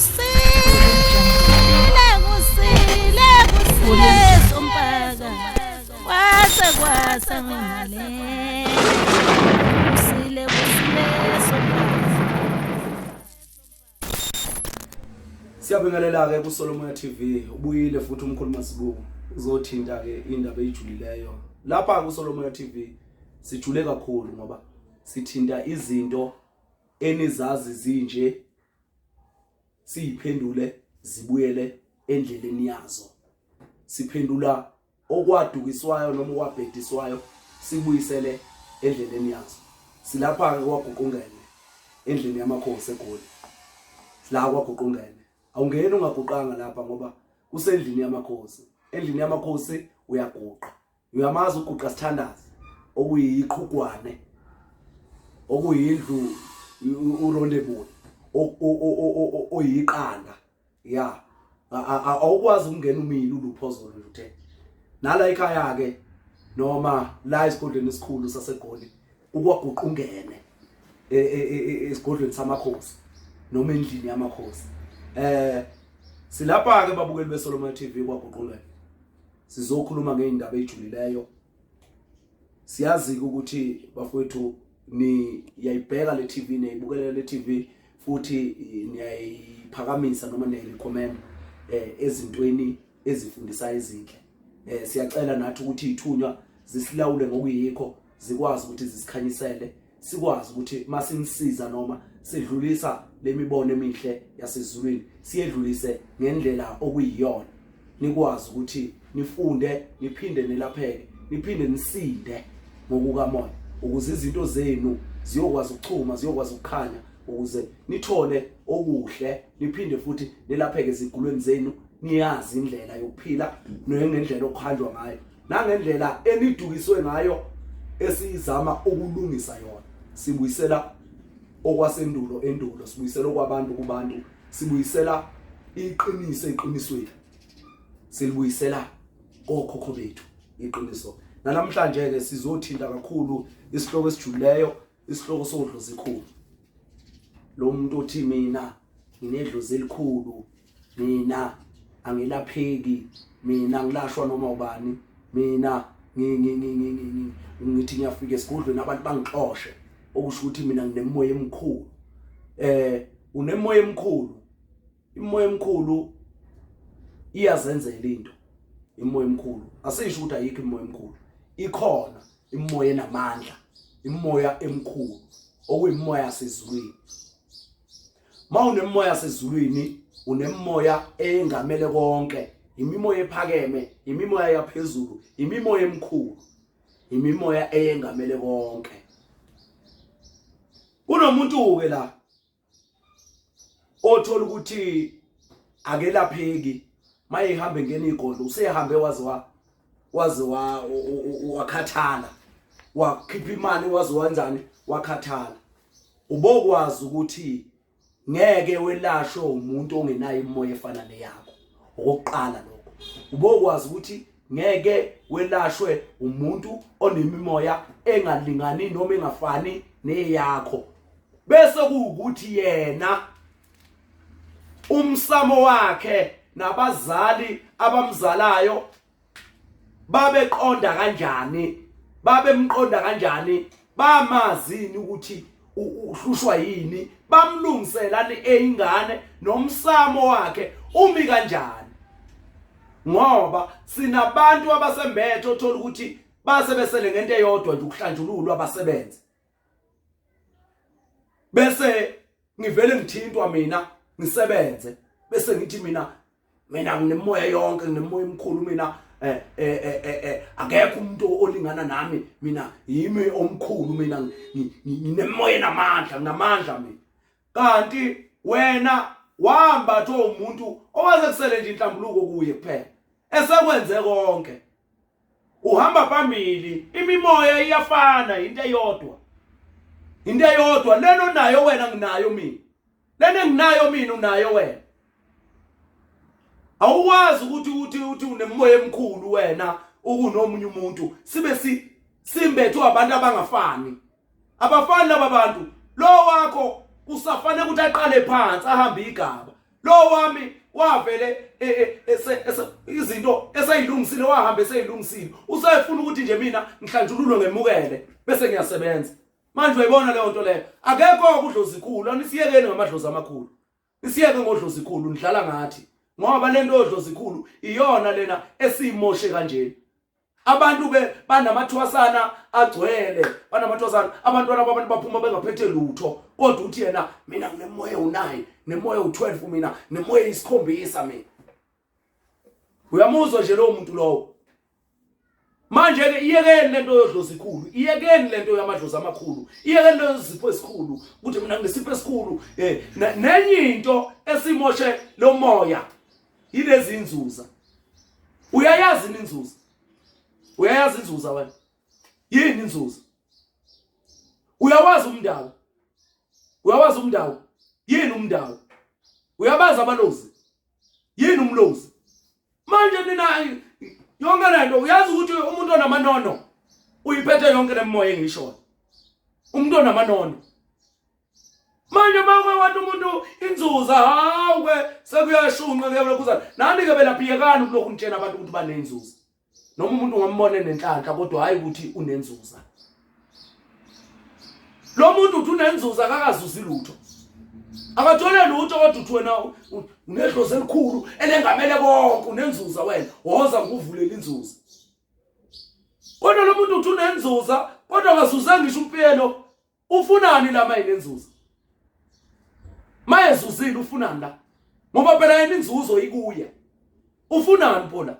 Kusile, kusile, kusile sompaka. Kwase kwasa ngale. Kusile, kusile sompaka. Siyabingelela-ke kuSolomoya TV ubuyile futhi umkhulu Masibuko uzothinta-ke indaba eyijulileyo lapha kuSolomoya TV sijule kakhulu ngoba sithinta izinto enizazi zinje siyiphendule zibuyele endleleni yazo siphendula okwadukiswayo noma okwabhediswayo sibuyisele endleleni yazo silapha-ke kwaguqungene endlini yamakhosi egoli sila kwaguqungene awungeni ungaguqanga lapha ngoba kusendlini yamakhosi endlini yamakhosi uyaguqa uyamazi uguqa sithandaze okuyiqhugwane okuyindlu urondebule oyiqanda ya awukwazi ukungena umile uluphozolo nje uthe nala ekhaya ke noma la esigodlweni esikhulu saseGoli ukwaguqa ungene e, e, e, esigodlweni samakhosi noma endlini yamakhosi eh silapha ke babukeli beSolomon TV kwaguqulwe sizokhuluma ngeindaba ezijulileyo siyazi ukuthi bafowethu niyayibheka le TV niyayibukela le TV futhi niyayiphakamisa noma niyayirecommend eh ezintweni ezifundisa ezinhle eh siyacela nathi ukuthi ithunywa zisilawule ngokuyikho zikwazi ukuthi zisikhanyisele sikwazi ukuthi masinisiza noma sidlulisa lemibono emihle yasezulwini siyedlulise ngendlela okuyiyona nikwazi ukuthi nifunde niphinde nelapheke niphinde nisinde ngokukamoya ukuze izinto zenu ziyokwazi ukuchuma ziyokwazi ukukhanya ukuze nithole okuhle niphinde futhi nelapheke ezigulweni zenu niyazi indlela yokuphila nengendlela okuhanjwa ngayo nangendlela enidukiswe ngayo esizama ukulungisa yona sibuyisela okwasendulo endulo sibuyisela okwabantu kubantu sibuyisela iqiniso eqinisweni silibuyisela kokhokho bethu iqiniso namhlanje ke sizothinta kakhulu isihloko esijulileyo isihloko sodlozi ekhulu lo muntu othi mina nginedlozi elikhulu mina angilapheki mina ngilashwa noma ubani mina ngithi ngiyafika esigodlweni abantu bangixoshe okusho ukuthi mina nginemoya emkhulu eh unemoya emkhulu imoya emkhulu iyazenzela into imoya emkhulu asisho ukuthi ayikho imoya emkhulu ikhona imoya enamandla imoya emkhulu okuyimoya yasezulwini mawunemoya yasezulwini unemoya engamele konke imimoya ephakeme imimoya yaphezulu imimoya emkhulu imimoya eyengamele konke kunomuntu ke la othola ukuthi akelapheki maye ihambe ngena igodlo usehambe waze wa waze wa wakhathala wakhipha imali waze wanjani wakhathala ubokwazi ukuthi ngeke welashwe umuntu ongenayo imoya efana neyakho okokuqala lokho ubokwazi ukuthi ngeke welashwe umuntu onemimoya engalingani noma engafani neyakho bese kuwukuthi yena umsamo wakhe nabazali abamzalayo babeqonda kanjani babemqonda kanjani bamazini ukuthi uhlushwa yini bamlungiselani eyingane nomsamo wakhe umi kanjani ngoba sinabantu abasembethe othola ukuthi base besele ngento eyodwa nje ukuhlanjululwa basebenze bese ngivele ngithintwa mina ngisebenze bese ngithi mina mina nginemoya yonke nginemoya emkhulu mina eh eh eh, eh, eh akekho umuntu olingana nami mina yimi omkhulu mina nginemoya namandla nginamandla mina kanti wena wambathwa umuntu owaze kusele nje inhlambuluko kuye kuphela esekwenze konke uhamba phambili imimoya iyafana into eyodwa into eyodwa lena onayo wena nginayo mina lena enginayo mina unayo wena awukwazi ukuthi uthi uthi unemoya emkhulu wena ukunomunye umuntu sibe si simbethwe abantu abangafani abafani laba bantu lo wakho kusafanele ukuthi aqale phansi ahambe igaba Lo wami wavele e, e, izinto eseyilungisile wahamba eseyilungisile. Usefuna ukuthi nje mina ngihlanjululwe ngemukele bese ngiyasebenza. Manje uyayibona leyo nto leyo. Akekho kudlozikhulu, anisiyekeni ngamadlozi amakhulu. Isiyeke ngodlozikhulu nidlala ngathi ngoba lento yodlozikhulu iyona lena esiyimoshe kanjena. Abantu be banamathwasana agcwele, banamathwasana abantwana babantu baphuma bengaphethe lutho kodwa uthi yena mina nginemoya u9, nemoya u12 mina, nemoya isikhombisa mina. Uyamuzwa nje lowo muntu lowo. Manje ke iyekeni lento yodlozi ikhulu, iyekeni lento yamadlozi amakhulu, iyekeni leyo zipho esikhulu ukuthi mina nginesipho esikhulu eh nenye into esimoshe lomoya yilezi inzuza. Uyayazi inzuza? Uyayazi inzuza wena? Yini inzuza? Uyawazi umndawo? Uyawazi umndawo? Yini umndawo? Uyabazi abalozi? Yini umlozi? Manje nina yonke lento uyazi ukuthi umuntu onamanono uyiphethe yonke lemoya engishoyo. Umuntu onamanono. Manje mawuke wathi umuntu inzuza hawu ke sekuyashunqa ke lokhuza. Nani ke belaphiyekani kulokhu nitshena abantu ukuthi banenzuza. Noma umuntu ungambona enenhlanhla kodwa hayi ukuthi unenzuza. Lo muntu uthi unenzuza akakazuzi lutho. Akathole lutho kodwa uthi wena unedlozi elikhulu elengamele konke unenzuza wena. Woza ngikuvulela inzuza. Kodwa lo muntu uthi unenzuza kodwa akazuze ngisho umpiyelo. Ufunani la mayinenzuzo? Mayezuzile ufunani la? Ngoba phela yena inzuzo ikuye. Ufunani pho la?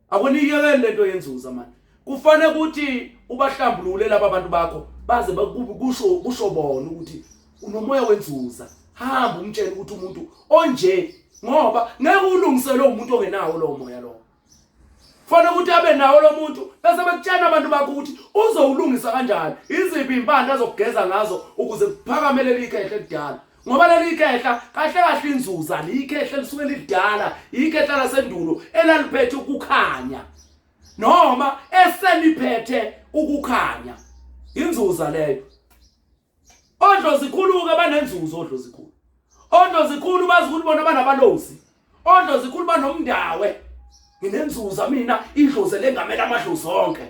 Akuniyekele lento yenzuza manje. Kufanele ukuthi ubahlambulule laba bantu bakho baze kusho kusho bona ukuthi unomoya wenzuza. Hamba umtshele ukuthi umuntu onje ngoba ngeke ulungiselwe umuntu ongenawo lowo moya lowo. Fanele ukuthi abe nawo lo muntu bese bekutshena abantu bakho ukuthi uzowulungisa kanjani iziphi impande azokugeza ngazo ukuze kuphakame leli khehla elidala ngoba leli khehla kahle kahle inzuza likhehla elisuke lidala ikhehla lasendulo elaliphethe ukukhanya noma eseliphethe ukukhanya inzuza leyo Odlozikhulu-ke banenzuzo odlozikhulu. Odlozikhulu bazi ukuthi bona banabalozi. Odlozikhulu banomndawe. Nginenzuza mina idlozi elengamela amadlozi onke.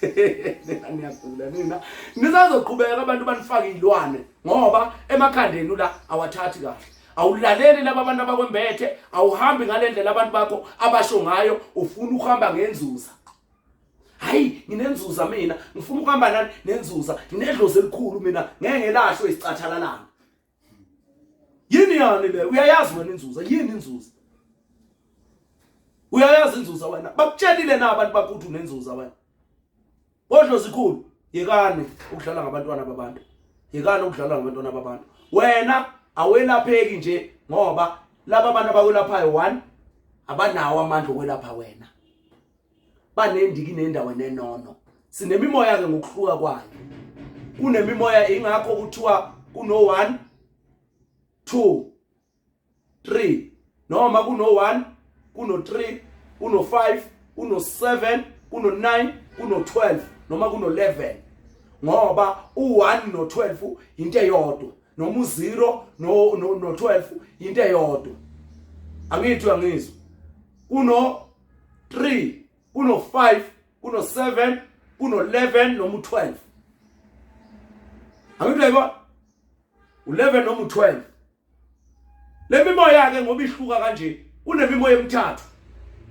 Nina niyagula nina. Nisazoqhubeka abantu banifake izilwane ngoba emakhandeni la awathathi kahle. Awulaleli laba abantu abakwembethe, awuhambi ngalendlela abantu bakho abasho ngayo, ufuna ukuhamba ngenzuza. Hayi nginenzuza mina ngifuna ukuhamba nani nenzuza nginedlozi elikhulu mina ngeke ngelashwe isicathalalana. Yini yani le uyayazi wena inzuza yini inzuza? Uyayazi inzuza wena bakutshelile na abantu bakuthi unenzuza wena? Kodlozi khulu yekani ukudlala ngabantwana babantu. Yekani ukudlala ngabantwana babantu. Wena awelapheki nje ngoba laba bantu abakwelaphayo one abanawo amandla okwelapha wena. Banendiki nendawo nenono. Sinemimoya ke ngokuhluka kwayo. Kunemimoya ingakho kuthiwa kuno 1 2 3 noma kuno 1 kuno 3 kuno 5 kuno 7 kuno 9 kuno 12 noma kuno 11 ngoba u1 no 12 into eyodwa noma u0 no no 12 into eyodwa angithi uyangizwa kuno 3 kuno 5 kuno 7 kuno 11 noma u12 angithi uyayibona u11 noma u12 le mimoya ke ngoba ihluka kanje kunemimoya emithathu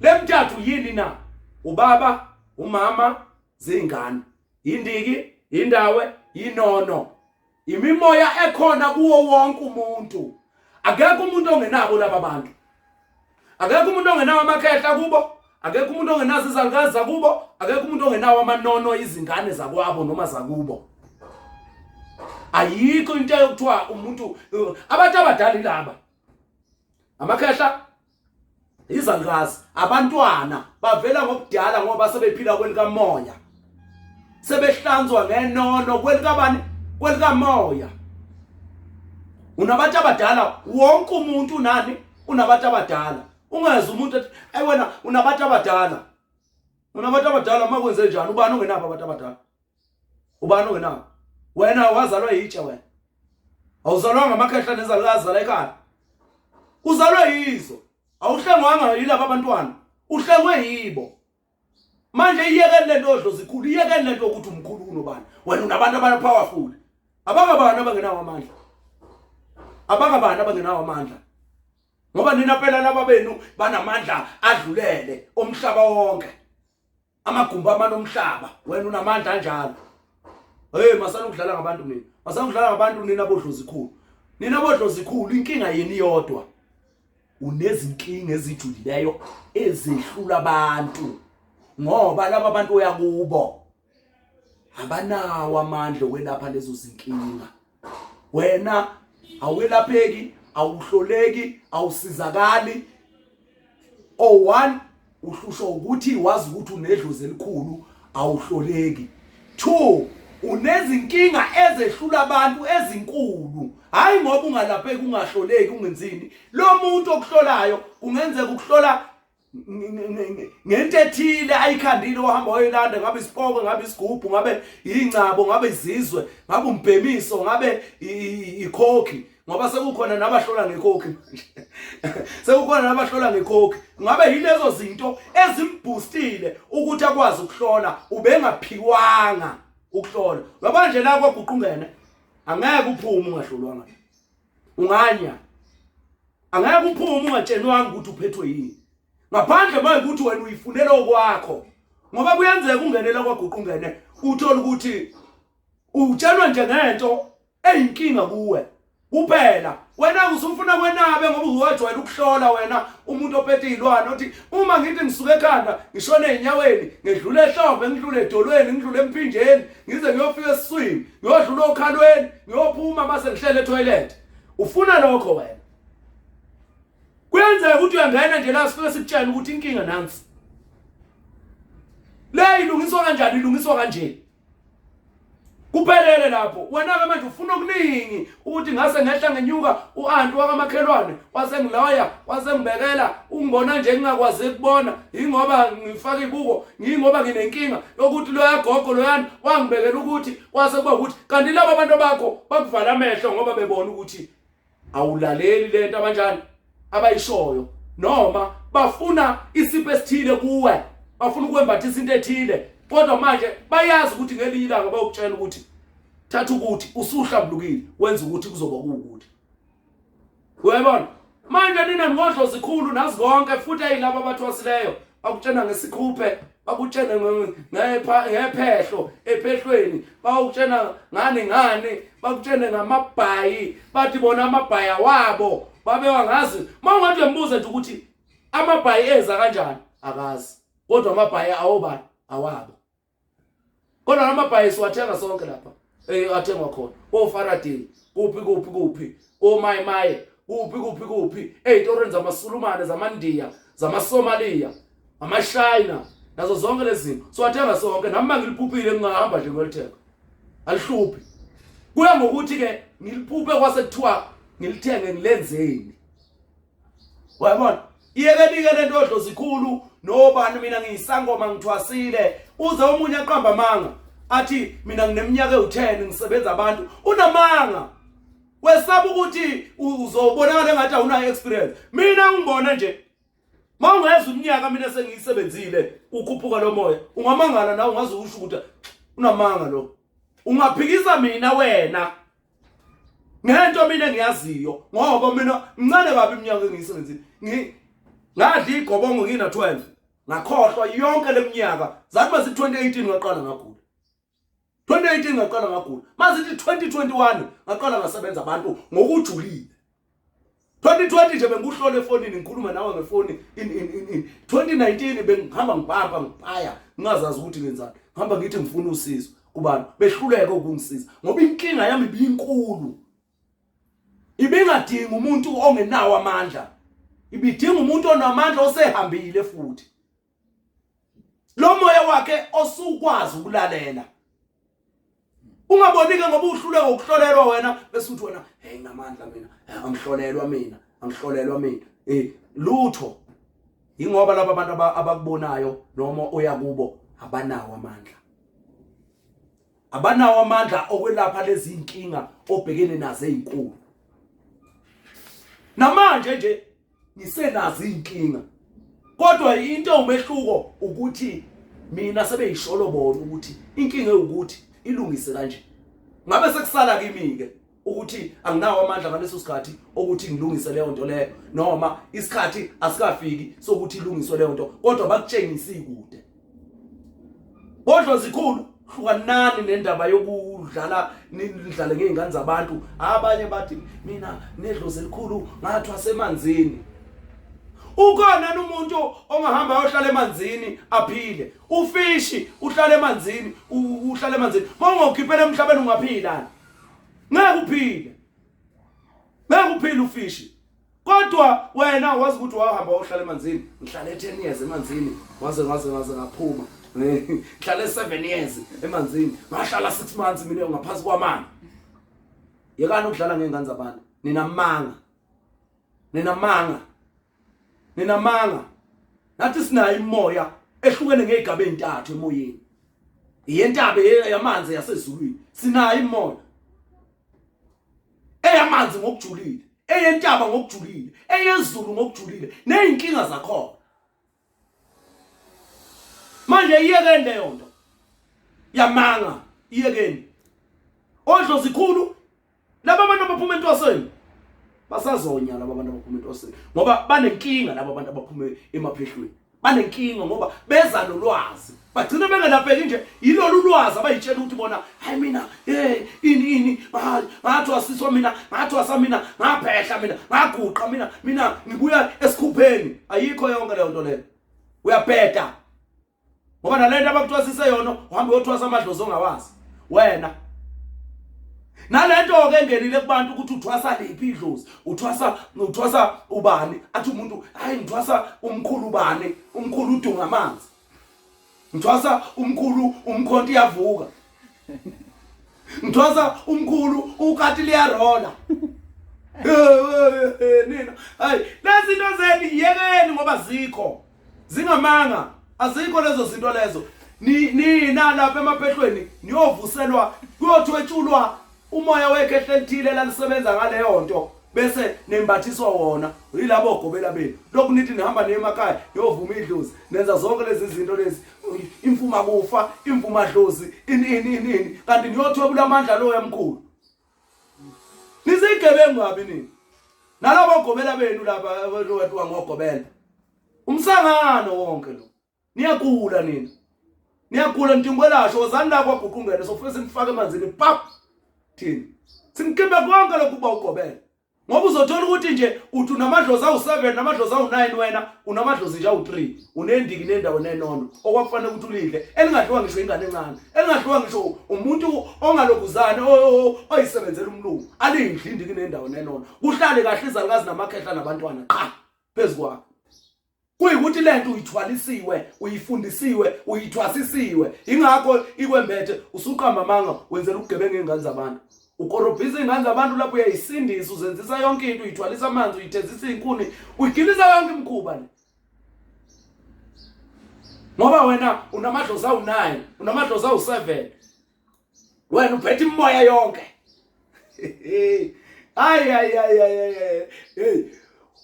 le mithathu yini na ubaba umama zingane indiki indawe inono imimoya ekhona kuwo wonke umuntu akekho umuntu ongenabo laba bantu akekho umuntu ongenawo amakhehla kubo akekho umuntu ongenazo izalukazi zakubo akekho umuntu ongenawo amanono izingane zakwabo noma zakubo ayikho into eyokuthiwa umuntu abantu abadala ilaba amakhehla izalukazi abantwana bavela ngobudala ngoba sebephila kwelikamoya sebehlanzwa ngenono kwelikabani kwelikamoya unabantu abadala wonke umuntu unani unabantu abadala ungeze umuntu ethi ayi wena unabantu abadala unabantu abadala uma kwenze njani ubani ongenabo abantu abadala ubani ongenabo wena wazalwa yitshe wena awuzalwanga amakhehla nezalukazi zala ekhaya Uzalwe yizo. Awuhlengwanga yilaba abantwana. Uhlengwe yibo. Manje iyekeni lento odlozi khulu, iyekeni lento ukuthi umkhulu kunobani. Wena unabantu abana powerful. Abangabani abangenawo amandla. Abangabani abangenawo amandla. Ngoba nina phela laba benu banamandla adlulele omhlaba wonke. Amagumbi amanomhlaba, wena unamandla anjalo. Hey masana ukudlala ngabantu nina. Masana ukudlala ngabantu nina bodlozi khulu. Nina bodlozi khulu inkinga yeni yodwa. Unezinkinga ezijulileyo ezehlula abantu. Ngoba laba bantu oyakubo abanawo amandla okwelapha lezo zinkinga. Wena awelapheki, awuhloleki, awusizakali. O one uhlushwa ukuthi wazi ukuthi unedlozi elikhulu awuhloleki. 2 unezinkinga ezehlula abantu ezinkulu hayi ngoba ungalapheki ungahloleki ungenzini lo muntu okuhlolayo kungenzeka ukuhlola ngento ethile ayikhandile wahamba wayolanda ngabe isipoko ngabe isigubhu ngabe ingcabo ngabe izizwe ngabe umbhemiso ngabe ikhokhi ngoba sekukhona nabahlola ngekhokhi manje sekukhona nabahlola ngekhokhi ngabe yilezo zinto ezimbhustile ukuthi akwazi ukuhlola ubengaphiwanga ukuhlola uyabona nje la kwaguqungene angeke uphume ungahlolwanga unganya angeke uphume ungatshenwanga ukuthi uphethwe yini ngaphandle manje ukuthi wena uyifunela okwakho ngoba kuyenzeka ungenela kwaguqungene uthola ukuthi utshelwa nje ngento eyinkinga kuwe kuphela wena usufuna kwenabe ngoba uwajwayela ukuhlola wena umuntu ophethe izilwane othi uma ngithi ngisuke ekhanda ngishone ezinyaweni ngedlule ehlombe ngidlule edolweni ngidlule emphinjeni ngize ngiyofika esiswini ngiyodlula okhalweni ngiyophuma mase ngihlele etoilet ufuna lokho wena kuyenzeka ukuthi uyangena nje la sifike sikutshela ukuthi inkinga nansi le ilungiswa kanjani ilungiswa kanje kuphelele lapho wena ke manje ufuna okuningi ukuthi ngase ngehla ngenyuka uanti wakamakhelwane wasengiloya wasengibekela ungibona nje ngingakwazi ukubona ingoba ngifaka ibuko ngingoba nginenkinga yokuthi loya gogo loyana wangibekela ukuthi kwase kuba ukuthi kanti laba abantu bakho bakuvala amehlo ngoba bebona ukuthi awulaleli lento abanjani abayishoyo noma bafuna isipho esithile kuwe bafuna ukwembathisa into ethile kodwa manje bayazi ukuthi ngelinye ilanga bayokutshela ukuthi thatha ukuthi usuhlambulukile wenza ukuthi kuzoba kuwukuthi uyabona manje nina ngodlo zikhulu nazi konke futhi ayilabo abathwasileyo bakutshena ngesikhuphe bakutshene ngephehlo ephehlweni bakutshena ngani ngani bakutshene ngamabhayi bathi bona amabhaya wabo babewangazi uma ungathi uyambuza nje ukuthi amabhayi eza kanjani akazi kodwa amabhayi awobani awabo kodwa amabhayi siwathenga sonke lapha eh athengwa khona oFaraday kuphi kuphi kuphi omaye maye kuphi kuphi kuphi ey'torweni zamasulumane zamandiya zamasomalia amashayina nazo zonke lezi zinto siwathenga sonke nami uma ngiliphuphile ngingahamba nje ngiyolithenga alihluphi kuya ngokuthi-ke ngiliphuphe kwase kuthiwa ngilithenge ngilenzeni Wayabona? Iyekelike lento odlozi khulu nobani mina ngiyisangoma ngithwasile uze omunye aqamba amanga athi mina ngineminyaka ewu10 ngisebenza abantu unamanga wesaba ukuthi uzobonakala engathi awunayo experience mina ngibona nje mawungeza umnyaka mina sengiyisebenzile ukhuphuka lo moya ungamangala nawe ungaze usho ukuthi unamanga lo ungaphikisa mina wena ngento mina engiyaziyo ngoba mina mncane kabi iminyaka engiyisebenzile ngi ngadla igobongo ngina 12 ngakhohlwa yonke leminyaka zathi mase 2018 ngaqala ngagula 2018 ngaqala ngagula mase 2021 ngaqala ngasebenza abantu ngokujulile 2020 nje bengikuhlola efonini ngikhuluma nawe ngefoni in in in in 2019 bengihamba ngibamba ngiphaya ngingazazi ukuthi ngenzani ngihamba ngithi ngifuna usizo kubantu behluleke ukungisiza ngoba inkinga yami ibinkulu ibingadingi umuntu ongenawo amandla ibidinga umuntu onamandla osehambile futhi lo moya wakhe osukwazi ukulalela ungaboni ke ngoba uhluleka ukuhlolelwa wena bese uthi wena hey nginamandla mina eh, angihlolelwa mina angihlolelwa mina eh lutho ingoba laba abantu abakubonayo noma oya kubo abanawo amandla abanawo amandla okwelapha lezi inkinga obhekene nazo ezinkulu namanje nje. ngisenazo izinkinga kodwa into umehluko ukuthi mina sebeyisholo bona ukuthi inkinga ukuthi ilungise kanje ngabe sekusala kimi ke ukuthi anginawo amandla ngaleso sikhathi okuthi ngilungise leyo nto leyo noma isikhathi asikafiki sokuthi ilungiswe leyo nto kodwa bakutshengisa ikude kodwa zikhulu hlukanani nendaba yokudlala nidlale ngey'ngane zabantu abanye bathi mina nedlozi elikhulu ngathwa semanzini ukhona umuntu ongahamba ayohlala emanzini aphile ufishi uhlala emanzini uhlala emanzini mawungawukhiphela emhlabeni ungaphila ngeke uphile ngeke uphile ufishi kodwa wena wazi ukuthi wahamba wayohlala emanzini ngihlale 10 years emanzini waze ngaze ngaze ngaphuma ngihlale 7 years emanzini ngahlala 6 months mina ngaphansi kwamanzi yekani ukudlala ngezingane zabantu ninamanga ninamanga ninamanga nathi sinayo imoya ehlukene ngezigaba ezintathu emoyeni yentaba yamanzi yasezulwini sinayo imoya eyamanzi ngokujulile eyentaba ngokujulile eyezulu ngokujulile nezinkinga zakhona manje iyekeni leyo nto yamanga iyekeni odlozi khulu laba bantu abaphuma entwasweni basazonya laba bantu abaphuma entwasweni ngoba banenkinga laba bantu abaphuma emaphehlweni banenkinga ngoba beza nolwazi bagcina bengelapheki nje yilolu lwazi abayitshela ukuthi bona hayi mina hey ini ini ngathwasiswa mina ngathwasa mina ngaphehla mina ngaguqa mina mina ngibuya esikhupheni ayikho yonke leyo nto leyo uyabheda ngoba nalento abakuthwasise yona uhambe uyothwasa amadlozi ongawazi wena nalento ke engenile kubantu ukuthi uthwasa liphi idlozi uthwasa uthwasa ubani athi umuntu hayi ngithwasa umkhulu ubani umkhulu udunga amanzi ngithwasa umkhulu umkhonto iyavuka ngithwasa umkhulu ukati liyarola nina hayi lezi zinto zeni yekeni ngoba zikho zingamanga azikho lezo zinto lezo nina lapha emaphehlweni niyovuselwa kuyothwetshulwa umoya wekhehle elithile lalisebenza ngaleyo nto bese nembathiswa wona yilabo gobela benu lokhu nithi nihamba niye emakhaya niyovuma idlozi nenza zonke lezi zinto lezi imfuma kufa imfuma dlozi ini ini ini kanti niyothwebula amandla loya mkhulu nizigebengu kabi nini nalabo gobela benu laba abantu ngogobela umsangano wonke lo niyagula nina niyagula nidinga wozani la kwaguqungene sofike sinifake emanzini pap thina simkhiphe konke lokhu uba ugobela ngoba uzothola ukuthi nje uthi unamadlozi awu-7 namadlozi awu-9 wena unamadlozi nje awu-3 unendiki nendawo nenono okwakufanele ukuthi ulidle elingadliwa ngisho ingane encane elingadliwa ngisho umuntu ongalokuzane oyisebenzela umlungu alindli indiki nendawo nenono kuhlale kahle izalukazi namakhehla nabantwana qha phezu kwakho kuyikuthi lento uyithwalisiwe uyifundisiwe uyithwasisiwe ingakho ikwembethe usuqamba amanga wenzela ukugebenga ingane zabantu ukorobhisa ingane zabantu lapho uyayisindisa uzenzisa yonke into uyithwalisa amanzi uyithezisa izinkuni uyigilisa yonke imikhuba le ngoba wena unamadlozi awu-9 unamadlozi awu-7 wena uphethe imimoya yonke hayi hayi hayi hayi hey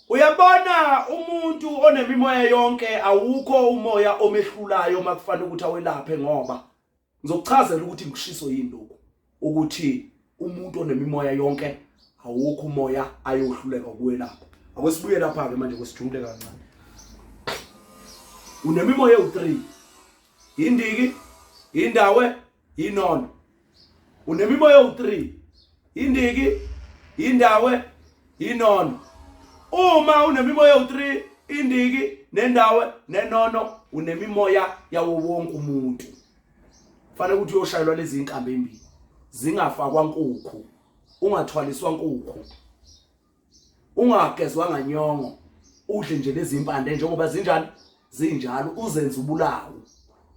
uyabona umuntu onemimoya yonke awukho umoya omehlulayo makufanele ukuthi awelaphe ngoba ngizokuchazela ukuthi ngishiso yini lokhu ukuthi umuntu onemimoya yonke awukho umoya ayohluleka ukuwelapha akwesibuye lapha ke manje kwesijule kancane unemimoya ewu3 indiki indawe inono unemimoya ewu3 indiki indawe inono uma unemimoya ewu3 indiki nendawe nenono unemimoya yawo wonke umuntu fanele ukuthi uyoshayelwa lezi inkambi embili zingafakwa nkukhu ungathwaliswa nkukhu ungagezwanga nyongo udle nje lezi impande njengoba zinjani zinjalo uzenze ubulawu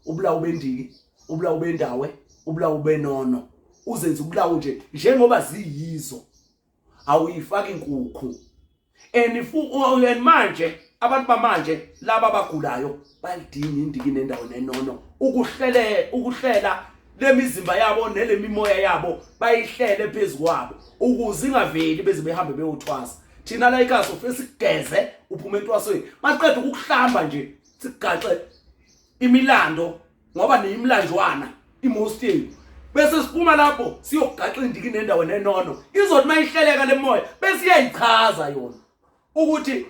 ubulawu bendiki ubulawu bendawe ubulawu benono uzenze ubulawu nje njengoba ziyizo awuyifaki inkukhu and and manje abantu bamanje laba abagulayo balidinga indiki nendawo nenono ukuhlele ukuhlela lemizimba yabo nelemimoya yabo bayihlele phezukwabo ukuze ingaveli beze behambe beyothwasa. Thina la ekhaya sofike sigeze uphume entwasweni, masiqeda ukukuhlamba nje sikugaxe imilando ngoba niyimlanjwana imost yenu, bese siphuma lapho siyogaxa indiki nendawo nenono. Izothi mayihleleka lemoya bese iyayichaza yona ukuthi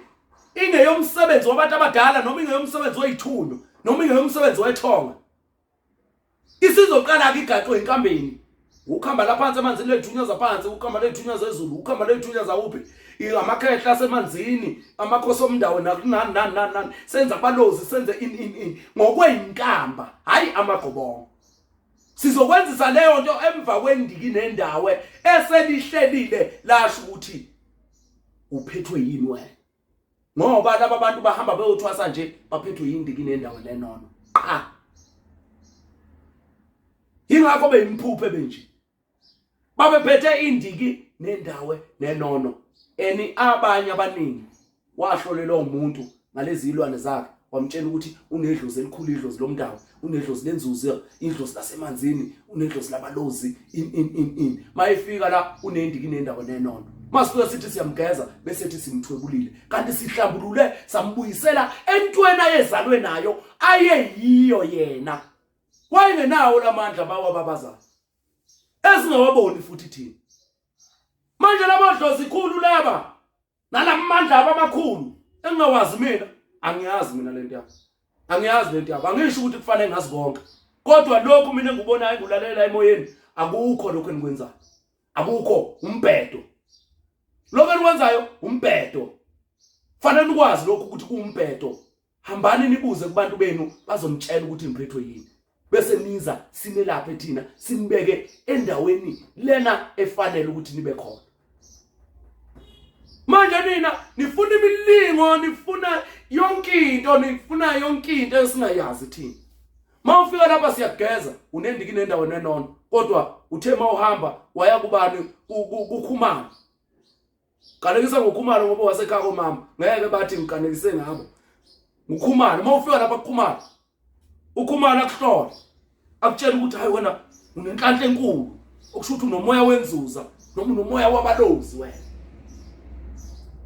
ingeyomsebenzi wabantu abadala noma ingeyomsebenzi weyithunywa noma ingeyomsebenzi wethonga. Isizoqala-ke igaxo enkambeni, ukuhamba la phansi emanzini ley'thunywa zaphansi, ukuhamba ley'thunywa zezulu, ukuhamba ley'thunywa zawuphi, amakhehla asemanzini, amakhosi omndawo, nani nani nani nani, senze abalozi, senze in in in ngokweyinkamba, hhayi amagobongo. Sizokwenzisa leyo nto emva kwendiki nendawo eselihlelile lasho ukuthi uphethwe yini wena, ngoba laba bantu bahamba beyothwasa nje baphethwe yindiki nendawo nenono qha. Yingakho beyimphuphe benje, babephethe indiki nendawo nenono. Eni abanye abaningi wahlolelwa umuntu ngalezi ilwane zakhe, wamtshela ukuthi unedlozi elikhulu, idlozi lomndawo, unedlozi lenzuzo, idlozi lasemanzini, unedlozi labalozi, in in in in. Mayefika la unendiki nendawo nenono, masifika sithi siyamgeza bese sithi simthwebulile, kanti sihlambulule sambuyisela entweni ayezalwe nayo ayeyiyo yena. Wayengenawo lamandla bawababazayo esingawaboni futhi thina manje. Labodlozi khulu laba nalamandla abo amakhulu engingawazi mina, angiyazi mina lento yabo, angiyazi lento yabo. Angisho ukuthi kufanele ngazi konke, kodwa lokhu mina engikubonayo engikulalela emoyeni, akukho lokho enikwenzayo, akukho, umbhedo lokho enikwenzayo, umbhedo. Fanele ukwazi lokhu ukuthi kuwumbhedo. Hambani nibuze kubantu benu, bazonitshela ukuthi niphethwe yini, bese niza sinelaphe thina, sinibeke endaweni lena efanele ukuthi nibe khona. Manje nina nifuna imilingo, nifuna yonke into, nifuna yonke into esingayazi thina. Mawufika lapha siyakugeza, unendiki nendawo nenono, kodwa uthe mawuhamba waya kubani? Kukhumalo. Qalekisa ngokhumalo ngoba wasekhaya komama, ngeke bathi ngiqalekise ngabo. Ngukhumalo, uma ufika lapha kukhumalo, ukhumalo akuhlola, akutshela ukuthi hayi wena unenhlanhla enkulu, okusho ukuthi unomoya wenzuza noma unomoya wabalozi wena.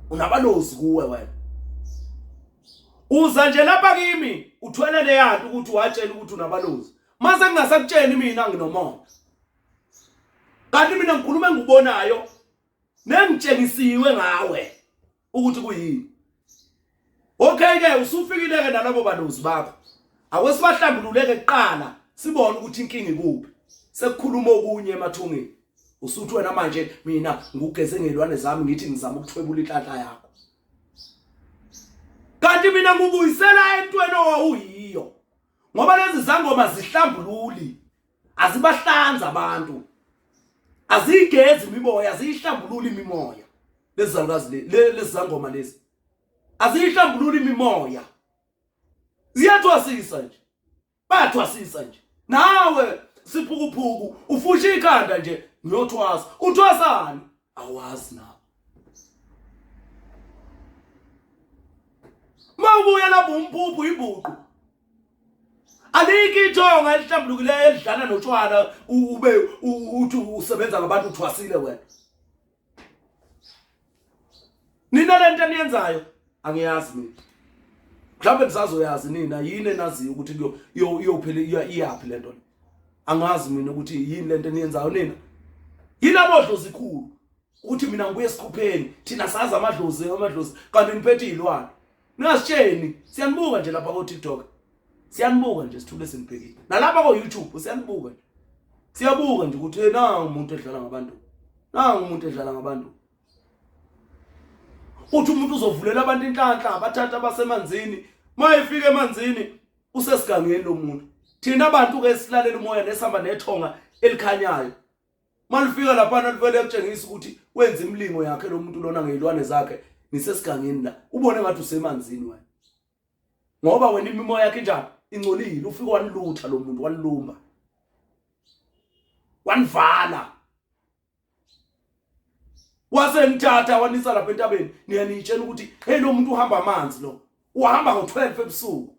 Unabalozi kuwe wena. Uza nje lapha kimi uthwele leyanto ukuthi watshela ukuthi unabalozi. Mase ngingasakutsheli mina nginomona. Kanti mina ngikhuluma engikubonayo nengitshengisiwe ngawe ukuthi kuyini. Okay ke, usufikile ke nalabo balozi bakho, ake sibahlambululeke kuqala sibone ukuthi inkinga ikuphi. Sekukhuluma okunye emathungeni, usuthi wena manje mina ngugeze ngelwane zami, ngithi ngizama ukuthwebula inhlanhla yakho, kanti mina ngubuyisela entweni owawuyiyo, ngoba lezi zangoma zihlambululi, azibahlanza abantu, aziyigezi imimoya, aziyihlambululi imimoya. Lezi zalukazi lezi zangoma lezi aziyihlambululi imimoya, ziyathwasisa nje, bayathwasisa nje. Nawe siphukuphuku ufusha ikhanda nje, ngiyothwasa. Uthwasani? Awazi nawe. Mawubuya lapho umphuphu imbuqu, alikho ithonga elihlambulukileyo elidlana notshwala ube uthi usebenza ngabantu, uthwasile wena. Nina lento eniyenzayo angiyazi mina, mhlawumbe nisazoyazi nina. Yini enaziyo ukuthi iyophela iyaphi lento le? Angazi mina ukuthi yini lento eniyenzayo nina. Yini abodlozi khulu ukuthi mina ngibuye esikhupheni, thina sazi amadlozi, amadlozi, kanti niphethe izilwane. Ningasitsheni, siyanibuka nje lapha ko-TikTok, siyanibuka nje, sithule sinibhekile. Nalapha ko-YouTube siyanibuka nje, siyabuka nje ukuthi nangu umuntu edlala ngabantu, nangu umuntu edlala ngabantu. Uthi umuntu uzovulela abantu inhlanhla, abathatha abasemanzini, mayefika emanzini usesigangeni lo muntu. Thina abantu ke silalela umoya nesihamba nethonga elikhanyayo, malifika laphana livele kutshengisa ukuthi wenza imilingo yakhe lo muntu lona ngeyilwane zakhe. Nisesigangeni la, ubone ngathi usemanzini wena, ngoba wena imimoya yakhe injani? Ingcolile. Ufike wanilutha lo muntu, wanilumba, wanivala, wasenithatha wanisa lapha entabeni. Niyanitshela ukuthi hey, lo muntu uhamba amanzi, lo uhamba ngo-12 ebusuku.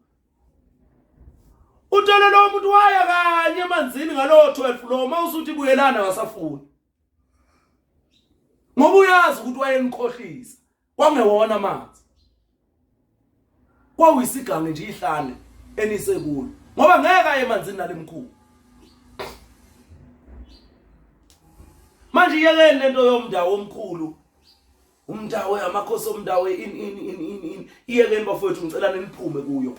Uthole lo muntu waya kanye emanzini ngalowo 12 lo, mawusuthi buyelana wasafuni, ngoba uyazi ukuthi wayenikhohlisa. Kwangewona amanzi. Kwawuyisigange nje ihlane enisekulo. Ngoba ngeke aye emanzini nalemkhulu. Manje yekeni lento yomndawo omkhulu. Umndawo amakhosi omndawo in in in in in. Iyekeni bafowethu ngicela niphume kuyo.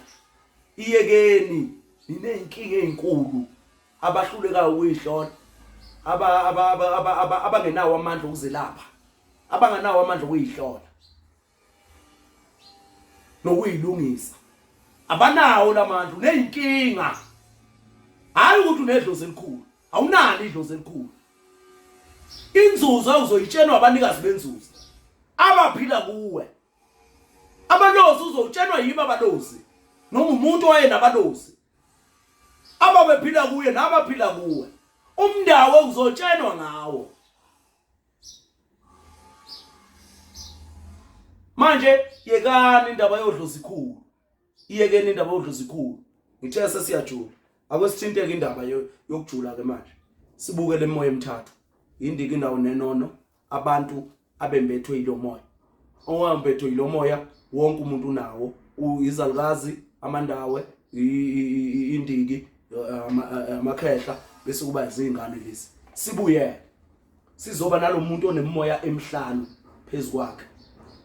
Iyekeni nineyinkinga ezinkulu abahlulekayo ukuyihlola. Aba aba aba abangenawo amandla okuzelapha. Abanganawo amandla okuyihlola. Nokuyilungisa. Abanawo lamandla uneyinkinga. Hayi ukuthi unedlozi elikhulu. Awunalo idlozi elikhulu. Inzuzo uzoyitshenwa abanikazi benzuzo abaphila kuwe. Abalozi uzotshenwa yibo abalozi noma umuntu owayenabalozi ababephila kuye nabaphila kuwe. Umndawo uzotshenwa ngawo. Manje yekani indaba yodlozi khulu. Iyekeni indaba yodlozi khulu. Ngithe sesiyajula. Ake sithinteke indaba yokujula ke manje. Sibuke le moya emithathu. Indiki indawo nenono abantu abembethwe yilomoya. Owambethwe yilomoya wonke umuntu unawo. Izalukazi, amandawe, indiki, amakhehla bese kuba izingane lezi. Sibuye sizoba nalomuntu onemimoya emihlanu phezukwakhe.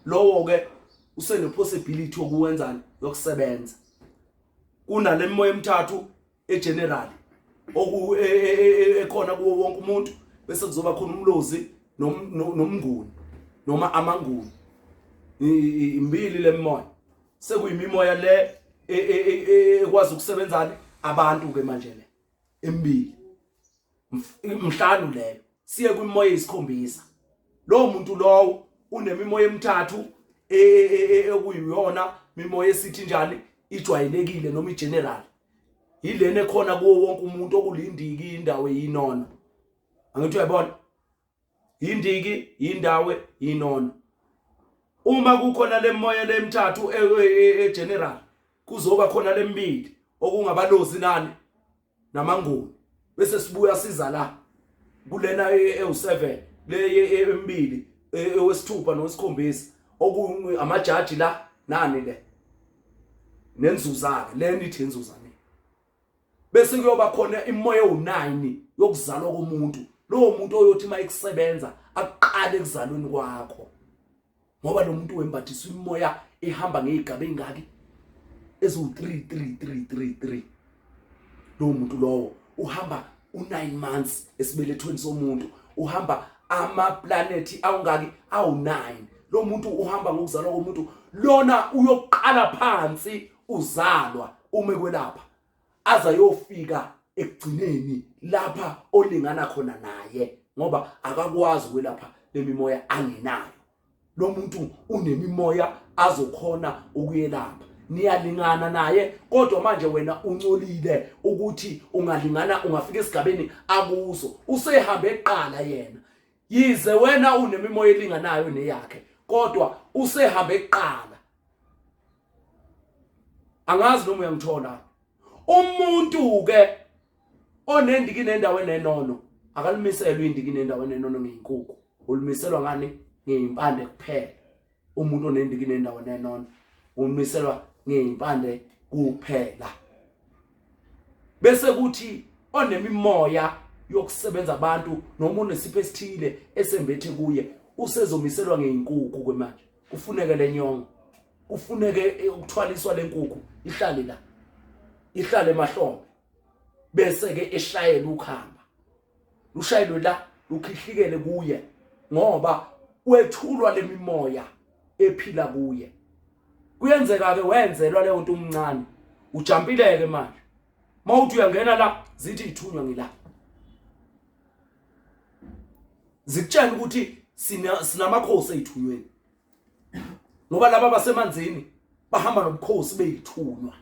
Lowo ke usene possibility yokuwenzani yokusebenza. Kunale mimoya emithathu egeneral oku e, e, e, ekhona kuwo wonke umuntu bese kuzoba khona umlozi nomnguni noma amanguni imbili lemimoya sekuyimimoya le ekwazi ukusebenzani abantu ke manje le emibili mhlanu leyo siye kwimoya eyisikhombisa lowo muntu lowo unemimoya emithathu ekuyiyona mimoya esithi njani ijwayelekile noma igeneral yilena ekhona kuwo wonke umuntu okulindiki indawo eyinono angithi uyayibona yindiki yindawo yinono uma kukhona lemoya lemithathu egeneral kuzoba khona lemibili okungabalozi nani namanguni bese sibuya siza la kulena ewu7 le emibili ewesithupha nowesikhombisa oku amajaji la nani le nenzuza ke le nithi inzuza ni bese kuyoba khona imoya ewu9 yokuzalwa komuntu lowo muntu oyothi mayikusebenza akuqale ekuzalweni kwakho ngoba lo muntu wembathiswa imimoya ehamba ngezigaba ezingaki eziwu 3 3 3 3 3 lowo muntu lowo uhamba u9 months esibelethweni somuntu uhamba ama planet awungaki awu9 lo muntu uhamba ngokuzalwa komuntu lona uyoqala phansi uzalwa ume kwelapha aze ayofika ekugcineni lapha olingana khona naye ngoba akakwazi ukwelapha lemimoya angenayo lo muntu unemimoya azokhona ukuyelapha niyalingana naye kodwa manje wena uncolile ukuthi ungalingana ungafika esigabeni akuso usehambe eqala yena yize wena unemimoya elinganayo neyakhe kodwa usehambe eqala angazi noma uyangithola umuntu ke onendiki nendawo enenono akalimiselwe indiki nendawo enenono ngeyinkukhu ulimiselwa ngani ngeyimpande kuphela umuntu onendiki nendawo enenono umiselwa ngeyimpande kuphela bese kuthi onemimoya yokusebenza abantu noma onesipho esithile esembethe kuye usezomiselwa ngeyinkukhu kwemanje kufuneke lenyongo kufuneke ukuthwaliswa lenkukhu ihlale la ihlale emahlombe bese ke eshayela ukhamba lushayelwe la lukhihlikele kuye ngoba wethulwa lemimoya ephila kuye kuyenzeka ke wenzelwa leyo nto umncane ujampileke manje mawuthi uyangena la zithi ithunywa ngila zikutshela ukuthi sinamakhosi eyithunyweni ngoba laba basemanzini bahamba nobukhosi beyithunywa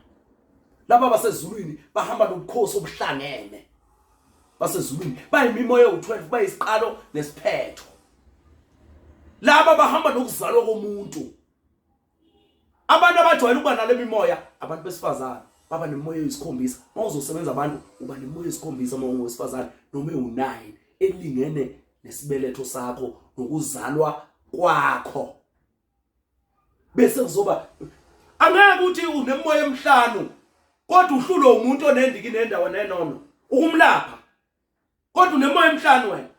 laba basezulwini bahamba nobukhosi obuhlangene basezulwini bayimimoya ewu-12 bayisiqalo nesiphetho laba bahamba nokuzalwa komuntu abantu abajwayele ukuba nale mimoya abantu besifazane baba nemimoya eyisikhombisa uma uzosebenza abantu uba nemimoya eyisikhombisa uma ungowesifazane noma ewu-9 elingene nesibeletho sakho nokuzalwa kwakho. Bese kuzoba angeke uthi unemoya emihlanu kodwa uhlulwe umuntu onendiki nendawo nenono ukumlapha kodwa unemoya emihlanu wena.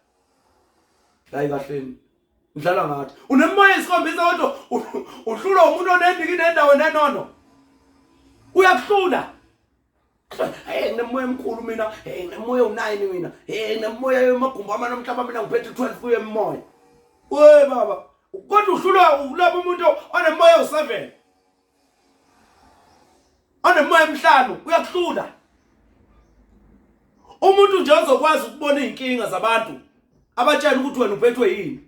Hayi kahleni. Ngidlala ngathi unemoya esikhombisa kodwa uhlulwa umuntu onendiki nendawo nenono. Uyakuhlula. Hey nginemoya emkhulu mina, hey nginemoya u9 mina, hey nginemoya emagumbi amane omhlaba mina ngiphethe 12 kuye emoya. We baba, kodwa uhlulwa ukulapha umuntu onemoya u7. Onemoya emihlanu uyakuhlula. Umuntu nje ozokwazi ukubona izinkinga zabantu abatshela ukuthi wena uphethwe yini.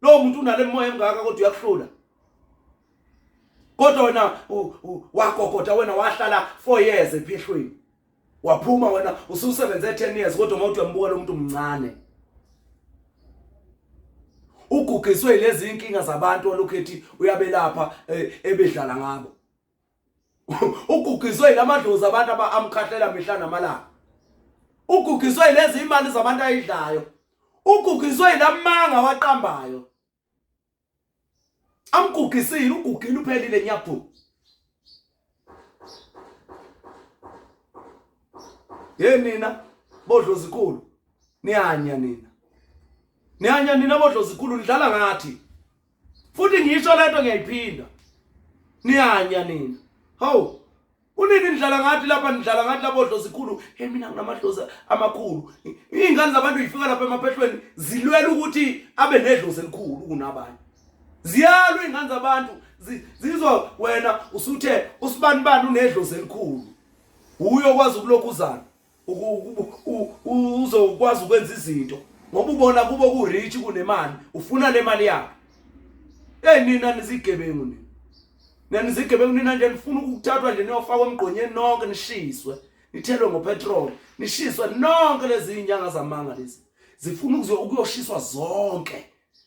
Lowo muntu unale moya emngaka kodwa uyakuhlula. Kodwa wena wagogoda wena wahlala 4 years ephehlweni. Waphuma wena ususebenze 10 years kodwa uma uthi uyambuka lo muntu mncane. Ugugiswe lezi inkinga zabantu olokhu ethi uyabelapha eh, ebedlala ngabo. Ugugiswe yilamadlozi abantu amkhahlela mihla namalanga. Ugugiswe yilezi imali zabantu ayidlayo. Ugugiswe yilamanga waqambayo. Amgugisile ugugile uphelile nyaphu. Ye nina bodlozi khulu niyanya nina. Niyanya nina bodlozi khulu nidlala ngathi. Futhi ngisho lento ngiyayiphinda. Niyanya nina. Hawu Kunini nidlala ngathi lapha nidlala ngathi labo dlozi khulu. Hey mina nginamadlozi amakhulu. Izingane zabantu ifika lapha emaphehlweni zilwela ukuthi abe nedlozi elikhulu kunabanye. Ziyalwa izingane zabantu zizwa wena usuthe usibanibani unedlozi elikhulu. Uyo okwazi ukulokhuzana. Uzokwazi ukwenza izinto ngoba ubona kubo ku rich kunemali ufuna le mali yakhe. Hey nina nizigebengu nina. Nina nizigebengu nina nje nifuna ukuthathwa nje niyofakwa emgqonyeni nonke nishiswe. Nithelwe ngopetrol, nishiswe nonke lezi inyanga zamanga lezi. Zifuna ukuyoshiswa zonke.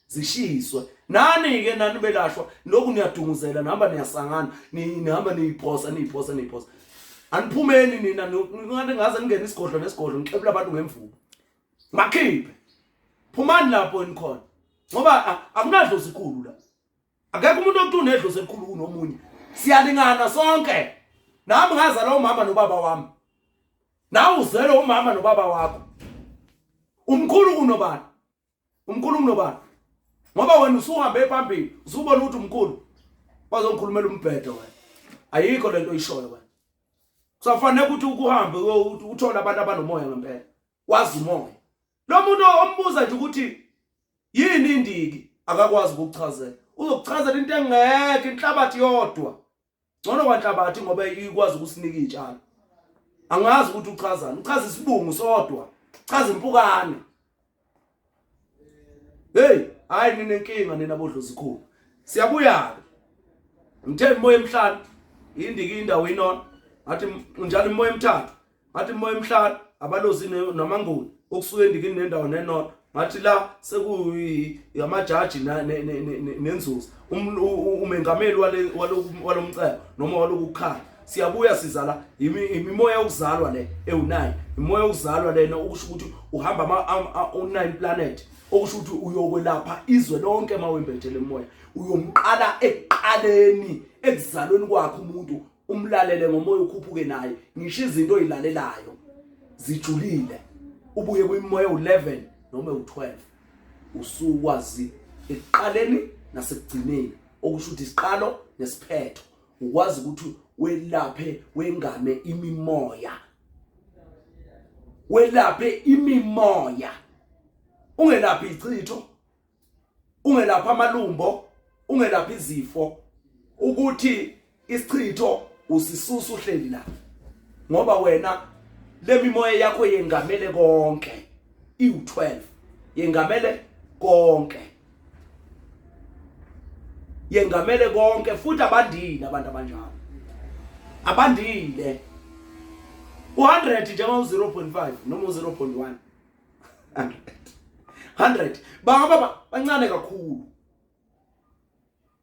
Zishiswe. Nani ke nani belashwa lokhu niyadunguzela nihamba niyasangana nihamba niyiphosa niyiphosa niyiphosa. Aniphumeni nina ngathi ngaze ningene isigodlo nesigodlo nixebula abantu ngemvubu. Makhiphe. Phumani lapho enikhona. Ngoba akunadlozi ikhulu la. Akekho umuntu okuthi unedlozi elikhulu kunomunye. Siyalingana sonke. Nami ngazalwa umama nobaba wami. Nawe uzelwe umama nobaba wakho. Umkhulu kunobani? Umkhulu kunobani? Ngoba wena usuhambe phambili, usubona ukuthi umkhulu. Bazongikhulumela umbhedo wena. Ayikho lento oyishoyo wena. Kusafanele ukuthi ukuhambe uthole abantu abanomoya ngempela. Wazi umoya. Lo muntu ombuza nje ukuthi yini indiki akakwazi ukukuchazela. Uzokuchazela into engekho inhlabathi yodwa. Ngcono kwanhlabathi ngoba ikwazi ukusinika izitshalo. Angazi ukuthi uchazani. Uchaza isibungu sodwa. Chaza impukane. Hey, hayi ninenkinga nina bodlozi khulu. Siyabuya ke. Ngithe imoya emihlanu indiki indawo inona. Ngathi njalo imoya emithathu. Ngathi imoya emihlanu abalozi namanguni okusuka endikini nendawo nenona. Ngathi la sekuyamajaji nenzuzo. Umengameli wale walomcebo noma walokukhala. Siyabuya sizala imimoya yokuzalwa le ewu9. Imoya yokuzalwa lena okusho ukuthi uhamba ama u9 planet okusho ukuthi uyokwelapha izwe lonke mawembethe lemoya. Uyomqala ekuqaleni ekuzalweni kwakhe umuntu umlalele ngomoya ukhuphuke naye ngisho izinto oyilalelayo zijulile ubuye kwimoya u11 noma u12 usukwazi ekuqaleni nasekugcineni okusho ukuthi isiqalo nesiphetho ukwazi ukuthi welaphe wengame imimoya welaphe imimoya ungelaphi ichitho ungelaphi amalumbo ungelaphi izifo ukuthi isichitho usisusa uhleli la ngoba wena lemimoya yakho yengamele konke iwu12 yengamele konke yengamele konke futhi abandile abantu abanjalo abandile u100 njengoba u0.5 noma u0.1 100 bangaba bancane kakhulu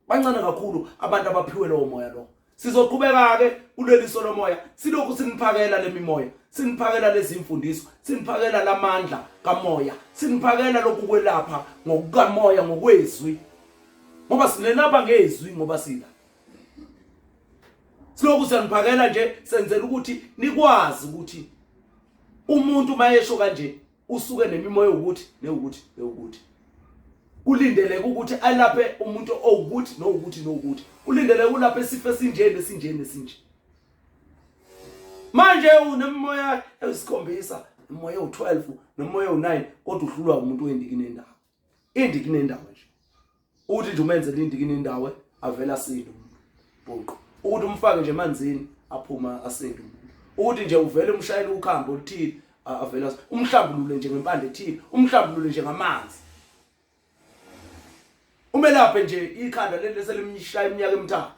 bancane kakhulu abantu abaphiwe lowo moya lo sizoqhubeka ke kuleli solomoya silokhu siniphakela lemimoya siniphakela lezi mfundiso siniphakela lamandla kamoya siniphakela lokhu kwelapha ngokukamoya ngokwezwi ngoba sinelapha ngezwi ngoba sila. Silokhu siyaniphakela nje senzela ukuthi nikwazi ukuthi umuntu mayesho kanje usuke nemimoya ukuthi newukuthi newukuthi. Kulindeleke ukuthi alaphe umuntu owukuthi nowukuthi nowukuthi. Kulindeleke ulaphe isifo esinje nesinje nesinje. Manje unemimoya eyisikhombisa, imimoya ewu-12 nemimoya ewu-9 kodwa uhlulwa umuntu wendiki nendawo. Indiki nendawo nje. Uthi nje umenzele indiki nendawo avela asinde umuntu. Bhuqu. Ukuthi umfake nje emanzini aphuma asinde umuntu. Ukuthi nje uvele umshayele ukhambo oluthile avela umhlambulule nje ngempande ethile, umhlambulule nje ngamanzi. Umelaphe nje ikhanda leli leselimshaya iminyaka emithathu.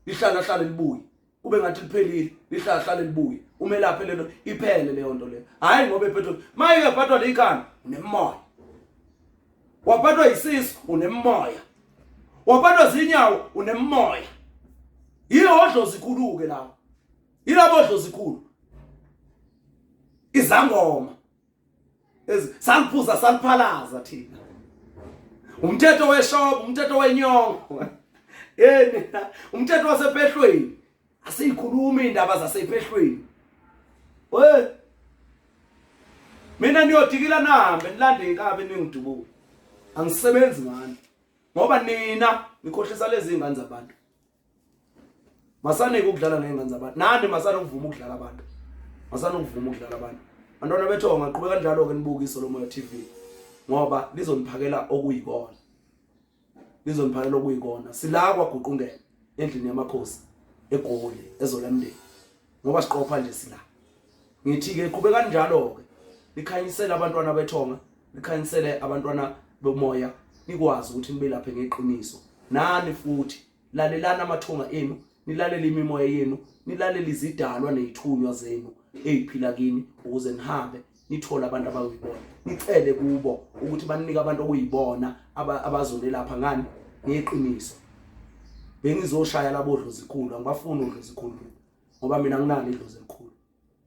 Lihlala hlale libuye. Kube ngathi liphelile, lihlala hlale libuye. Umelaphe lelo iphele leyo nto leyo. Hayi ngoba ephethwe. Maye phathwa likhanda unemoya. Waphathwa yisisu unemoya. Waphathwa zinyawo unemoya. Yihodlo zikhulu ke lawo. Yilabo dlozikhulu. Izangoma. Ezi saliphuza saliphalaza thina. Umthetho weshobo, umthetho wenyongo. Yeni, umthetho wasephehlweni. Asiyikhulumi indaba zasephehlweni. We Mina niyodikila nahambe nilande inkabi ningidubule. Angisebenzi ngani. Ngoba nina nikhohlisa lezi ngane zabantu. Masanike ukudlala ngey'ngane zabantu. Nani masane ukuvuma ukudlala abantu. Masane ukuvuma ukudlala abantu. Bantwana bethonga qhubeka kanjalo-ke nibuke iSolomoya TV ngoba lizoniphakela okuyikona. Lizoniphakela okuyikona. Sila kwaGuqungena endlini yamakhosi eGoli eZolamndeni. Ngoba siqopha nje sila. Ngithi-ke qhubeka kanjalo-ke nikhanyisele abantwana bethonga, nikhanyisele abantwana bomoya, nikwazi ukuthi nibelaphe ngeqiniso. Nani futhi lalelani amathonga enu, nilalele imimoya yenu, nilalele izidalwa nezithunywa zenu eziphila kini ukuze nihambe nithole abantu abayibona. Nicele kubo ukuthi banike abantu okuyibona abazonelapha ngani ngeqiniso. Bengizoshaya labo dlozikhulu, angibafuni odlozikhulu ngoba mina nginalo idlozi elikhulu.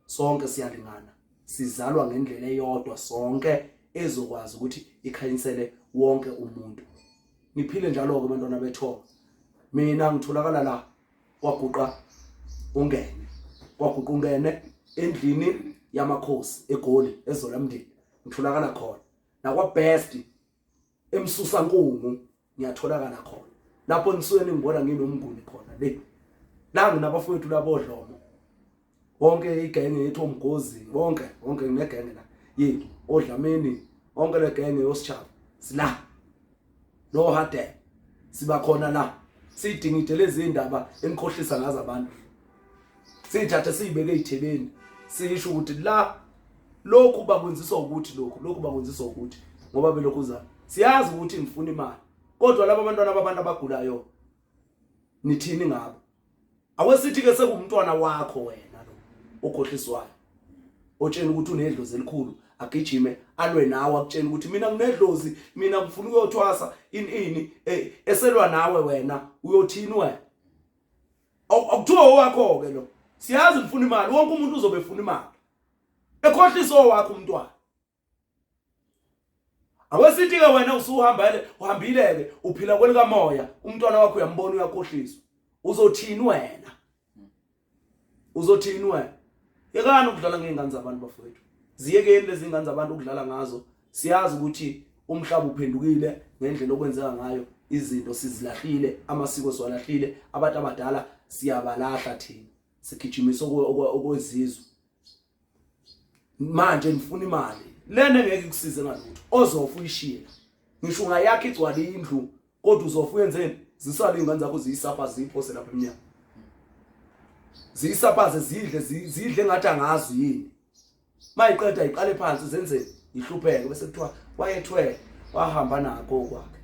Sonke siyalingana, sizalwa ngendlela eyodwa sonke ezokwazi ukuthi ikhanyisele wonke umuntu. Niphile njalo-ke bantwana bethonga. Mina ngitholakala la kwaguqa ungene, kwaguqa ungene endlini yamakhosi eGoli eZolamndeni ngitholakala khona nakwa Best emsusankungu ngiyatholakala khona lapho nisuke ningibona nginomnguni khona le la nginabafowethu labodlomo wonke igenge yethu omgozi wonke wonke nginegenge la yethu odlamini wonke le genge yosichaba sila no hade siba khona la sidingide lezi indaba enikhohlisa ngazo abantu siyithathe siyibeke ezithebeni sisho ukuthi la lokhu bakwenziswa ukuthi lokhu lokhu bakwenziswa ukuthi ngoba belokhu za siyazi ukuthi ngifuna imali kodwa laba abantwana babantu abagulayo nithini ngabo awesithi ke sekumntwana wakho wena lo okhohliswayo otshena ukuthi unedlozi elikhulu agijime alwe nawe akutshena ukuthi mina nginedlozi mina ngifuna ukuyothwasa ini ini eselwa nawe wena uyothini wena akuthiwa owakho ke lo siyazi ngifuna imali wonke umuntu uzobe efuna imali ekhohlisa owakho umntwana awesithi ke wena usuhambele uhambile ke uphila kwelikamoya umntwana wakho uyambona uyakhohliswa uzothini wena uzothini wena yekani ukudlala ngey'ngane zabantu bafowethu ziyekeni lezi ngane zabantu ukudlala ngazo siyazi ukuthi umhlaba uphendukile ngendlela okwenzeka ngayo izinto sizilahlile amasiko siwalahlile abantu abadala siyabalahla thina sigijimisa okwezizwe manje ngifuna imali lena ngeke ikusize ngalutho ozofa uyishiye ngisho ungayakha igcwale indlu kodwa uzofa uyenzeni zisale ingane zakho ziyisapha ziyiphose lapha emnyango ziyisaphaze zidle zidle ngathi angazi yini mayiqeda iqale phansi zenzeni ihlupheke bese kuthiwa wayethwele wahamba nakho kwakhe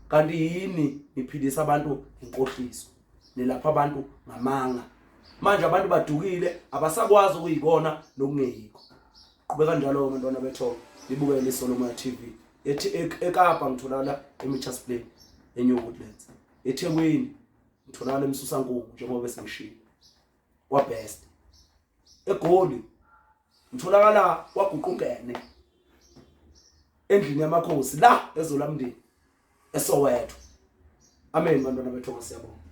kanti yini niphilisa abantu ngenkohliso nilapha abantu ngamanga manje abantu badukile abasakwazi ukuyibona nokungeyikho qhubeka njalo abantwana bethongo libukele iSolomoya TV ethi eKapa ngitholakala eMitchells Plain eNew Woodlands eThekwini ngitholakala eMsusankungu njengoba besengishilo kwaBest eGoli ngitholakala kwaGuqungene endlini yamakhosi la eZolamndeni eSoweto amen bantwana bethongo siyabonga.